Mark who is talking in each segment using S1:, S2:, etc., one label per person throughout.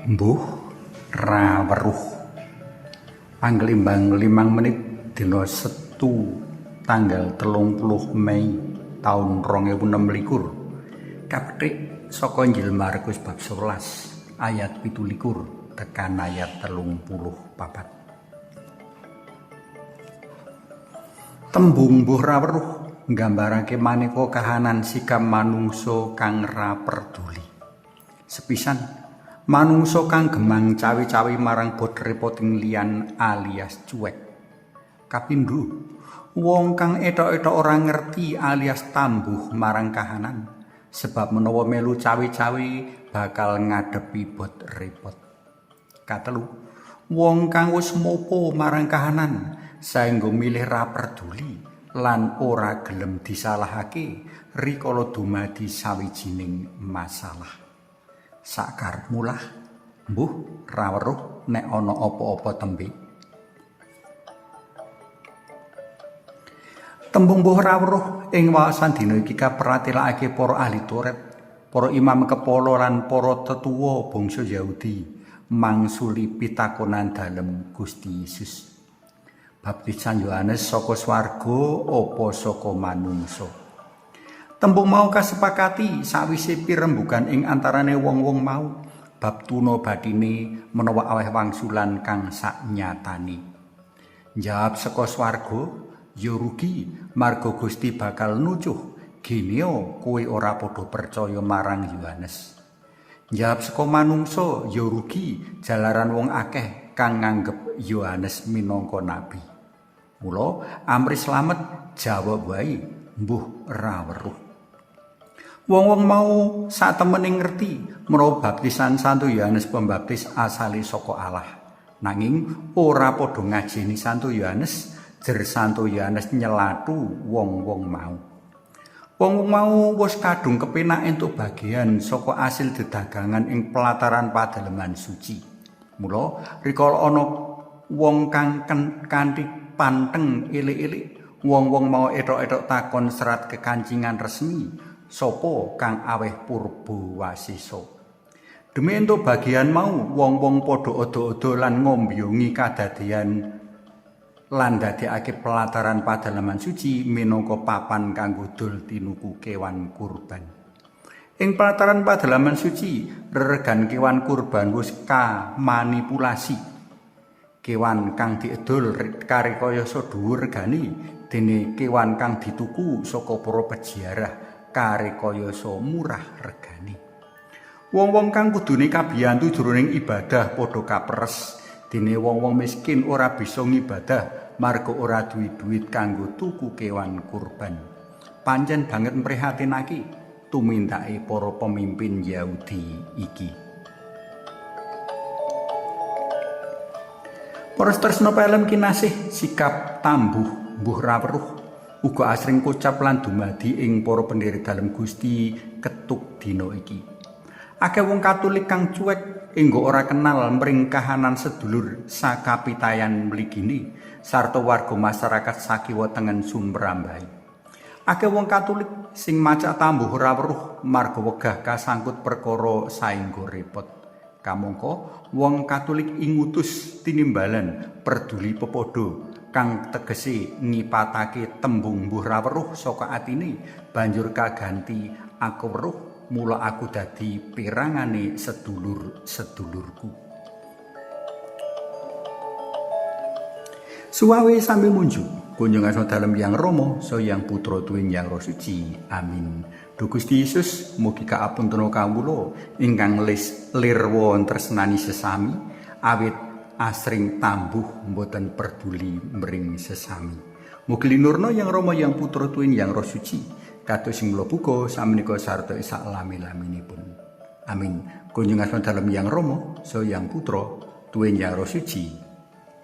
S1: Mbuh ra weruh. Panglimbang 5 menit dina Setu tanggal 30 Mei taun 2026. Kapethik saka Injil Markus bab 11 ayat 17 tekan ayat 34. Tembung mbuh ra weruh nggambarake maneka kahanan sikap manungsa kang ra perduli. Sepisan, manungsa kang gemang cawe-cawe marang bot repoting liyan alias cuek. Kapindho, wong kang etok-etok ora ngerti alias tambuh marang kahanan, sebab menawa melu cawe-cawe bakal ngadepi bot repot. Katelu, wong kang wis mopo marang kahanan saengga milih ra perduli lan ora gelem disalahake rikala dumadi sawijining masalah. Sakarepmu lah, mbuh ra weruh nek ana apa-apa tembe. Tembung mbuh ra weruh ing waosan dina iki kapratelakake para ahli Taurat, para imam kepala lan para tetuwa bangsa Yahudi mangsuli pitakonan dalem Gusti Yesus. Baptisan Yohanes saka swarga apa saka manungsa? Tembung mau kasepakati sawise pirembugan ing antarane wong-wong mau bab tuna bathine menawa aweh wangsulan kang saknyatane. Njawab saka swarga ya rugi marga Gusti bakal nucuh geneo kowe ora padha percaya marang Yohanes. Njawab saka manungsa ya rugi jalaran wong akeh kang nganggep Yohanes minangka nabi. Mula amri slamet jawab wae mbuh ra weruh. Wong-wong mau satemene ngerti menawa baptisan Santo Yohanes Pembaptis asale saka Allah. Nanging ora padha ngajeni Santo Yohanes, jer Santo Yohanes nyelathu wong-wong mau. Wong-wong mau wis kadung kepenak entuk bagian saka asil dedagangan ing pelataran padaleman suci. Mula rikala ana wong kang kanthi panteng elik-elik, wong-wong mau etok-etok takon serat kekancingan resmi sapa kang aweh purba wasesa. Demi entuk bagian mau, wong-wong padha odo-odo lan ngombyongi kadadeyan lan ndadekake pelataran padaleman suci minangka papan kanggo dol tinuku kewan kurban. Ing pelataran padaleman suci, reregan kewan kurban wis kamanipulasi. Kewan kang diedol karekayasa dhuwur regane, dene kewan kang dituku saka para peziarah karekayasa murah regane. Wong-wong kang kudune kabiyantu jroning ibadah padha kaperes, dene wong-wong miskin ora bisa ngibadah marga ora duwe duit kanggo tuku kewan kurban. Pancen banget mprihatinake tumindake para pemimpin Yahudi iki. Para tresna pelem kinasih, sikap tambuh mbuh ra weruh uga asring kocap lan dumadi ing para pendherek dalem Gusti ketuk dina iki. Akeh wong Katolik kang cuek enggo ora kenal mring kahanan sedulur sakapitayan mligine sarta warga masyarakat sakiwa tengen sumrambahe. Akeh wong Katolik sing macak tambuh ora weruh marga wegah kasangkut perkara saengga repot. Kamangka wong Katolik ingutus tinimbalan perduli pepadha kang tegese ngipatake tembung mbuh ra weruh saka atine banjur kaganti aku weruh mula aku dadi pirangane sedulur-sedulurku. Suwawe sami munjuk kunjung asma dalem Yang Rama, saha Yang Putra tuwin Yang Roh Suci. Amin. Duh Gusti Yesus, mugi kaapuntena kawula ingkang lirwa tresnani sesami awit asring tambuh mboten perduli mring sesami. Mugi linurna Yang Rama, Yang Putra tuwin Yang Roh Suci, kados sing mula buka samenika sarta sak lami-laminipun. Amin. Kunjung asma dalem Yang Rama, saha Yang Putra tuwin Yang Roh Suci.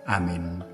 S1: Amin.